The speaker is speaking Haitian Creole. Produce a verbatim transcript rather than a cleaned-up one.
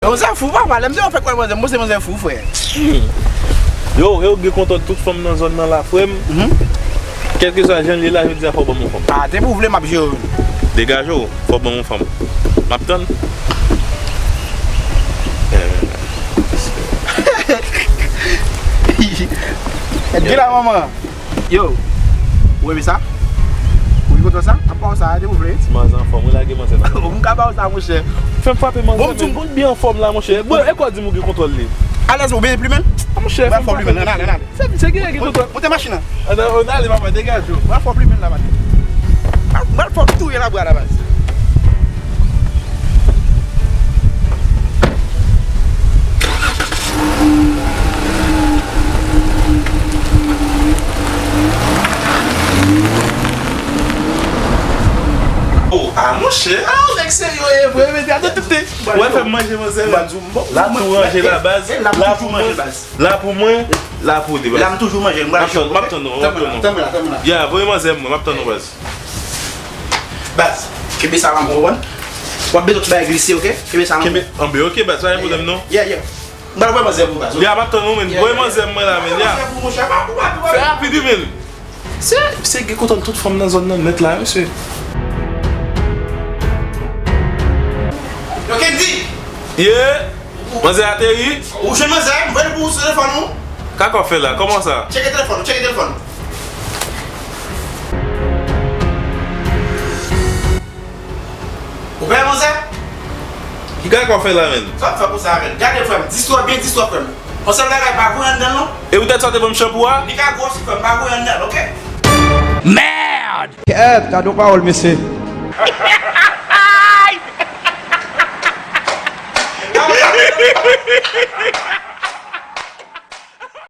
Manzè fou, papa, lè m di w fèk wè manzè, m panse manzè fou, frè. Yo, yo gen kontwòl tout fanm nan zòn nan la, frè m. Kèlkeswa jan l ye la, jodi a fò w ban m yon fanm. A, depi w vle, m ap jere w. Degaje w, fò w ban m yon fanm. M ap tann. Gila manman. Yo, ou renmen sa? Ou gen kontwòl sa? M ap ba w sa, depi w vle. Ti manzè anfòm, wi, lage manzè nan. M ka ba w sa, monchè. Fè m frape manzè, men. Bon, m byen anfòm la, monchè. Bon, e kwa di m ou gen kontwòl li? Alèz, ou byen plimen? A, monchè, fè m frape manzè. Alè, alè, alè. Se, se gen, gen kontwòl. Moute machin nan. A, nan, nan, ale, papa, degaje w. Mwen fò plimen la, papa. Mwen fò touye la bwa la, baz. Oh, a, monchè, a, ou nèg serye, e vre, men, gade tete. Ou wè, fè m manje manzè. La tou ranje la, baz. La pou mwen. La pou mwen, la pou li, baz. La, m toujou manje. M ap tann, m ap tann ou, m ap tann ou. Ya, voye manzè mwen, m ap tann ou, baz. Baz, kenbe sa la, m konprann. W ap bezwen ti bagay glise, oke? Kenbe sa la. Kenbe anbe, oke, baz, pa gen pwoblèm, non. Yeah, yeah. M pral voye manzè pou baz, oke? Ya, m ap tann ou, men. Voye manzè mwen la, men, ya. Manzè pou monchè, pa pou, pa pou, pa pou. Fè rapid, wi, men. Se, se gen kontwòl tout fanm nan zòn nan nèt la, mesye. Yo, Kendy! Ye! Manzè ateri? Ou jwenn manzè? M voye l pou ou sou telefòn ou. Ka kò fè la? Kòman sa? Tcheke telefòn ou, tcheke telefòn ou. Ou pè manzè? Ki kaka w fè la, menn? Sa w ap fè konsa, menn? Gade, frè m, di sou byen, di sou, frè m. Yon sèl bagay, pa voye anndan l, non. E poutèt sa w te ban m chanpou a? Li ka gwòs, frè m, pa voye anndan l, oke? Merde! Kèt, gade yon pawòl, mesye.